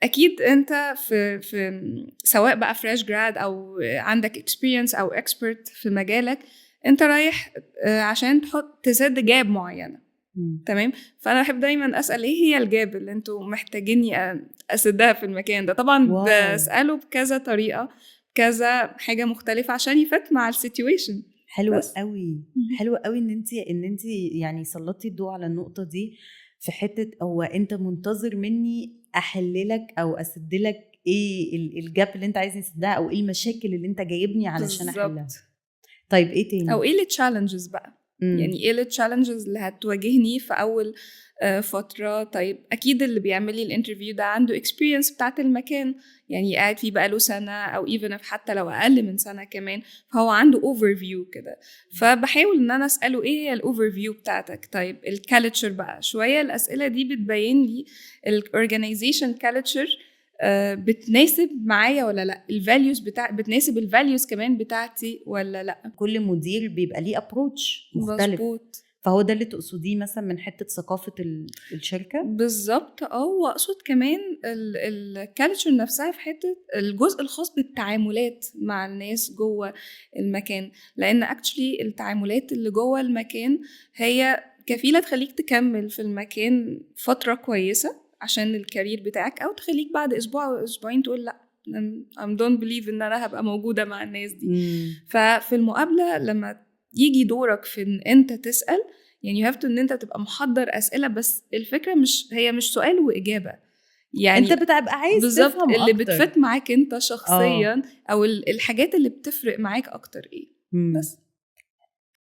اكيد انت في سواء بقى fresh grad او عندك experience او expert في مجالك، انت رايح عشان تحط تسد gap معينه. تمام، فانا بحب دايما اسال ايه هي ال gap اللي انتوا محتاجيني اسدها في المكان ده؟ طبعا بساله بكذا طريقه، كذا حاجة مختلفه، عشان ي fit مع ال situation. حلو بس. قوي، حلو قوي ان انت يعني سلطتي الضوء على النقطة دي، في حتة هو انت منتظر مني احل لك او اسد لك ايه ال gap اللي انت عايزني اسدها، او ايه المشاكل اللي انت جايبني علشان احلها. طيب، ايه تاني؟ او ايه ال challenges بقى؟ يعني ايه ال challenges اللي هتواجهني في اول فتره؟ طيب، اكيد اللي بيعمل لي ال interview ده عنده experience بتاعت المكان، يعني قاعد فيه بقاله سنة او even حتى لو اقل من سنة كمان، فهو عنده overview كده. فبحاول ان انا اساله ايه هي ال overview بتاعتك؟ طيب، ال culture بقى شويه، الاسئلة دي بتبين لي ال organization culture بتناسب معايا ولا لا، ال values بتاع بتناسب ال values كمان بتاعتي ولا لا. كل مدير بيبقى ليه approach مختلف. فهو ده اللي تقصديه مثلا من حتة ثقافة الشركه؟ بالظبط، واقصد كمان ال culture نفسها في حتة الجزء الخاص بالتعاملات مع الناس جوه المكان، لان actually التعاملات اللي جوه المكان هي كفيله تخليك تكمل في المكان فترة كويسة عشان ال career بتاعك، او تخليك بعد اسبوع او اسبوعين تقول لا، I don't believe ان انا هبقى موجودة مع الناس دي. ففي المقابلة لما يجي دورك في ان انت تسال، يعني you have to ان انت تبقى محضر اسئله، بس الفكرة مش هي مش سؤال واجابه يعني. انت بتبقى عايز تفهم اللي أكتر. بت fit معاك انت شخصيا، او الحاجات اللي بتفرق معاك اكتر ايه. بس.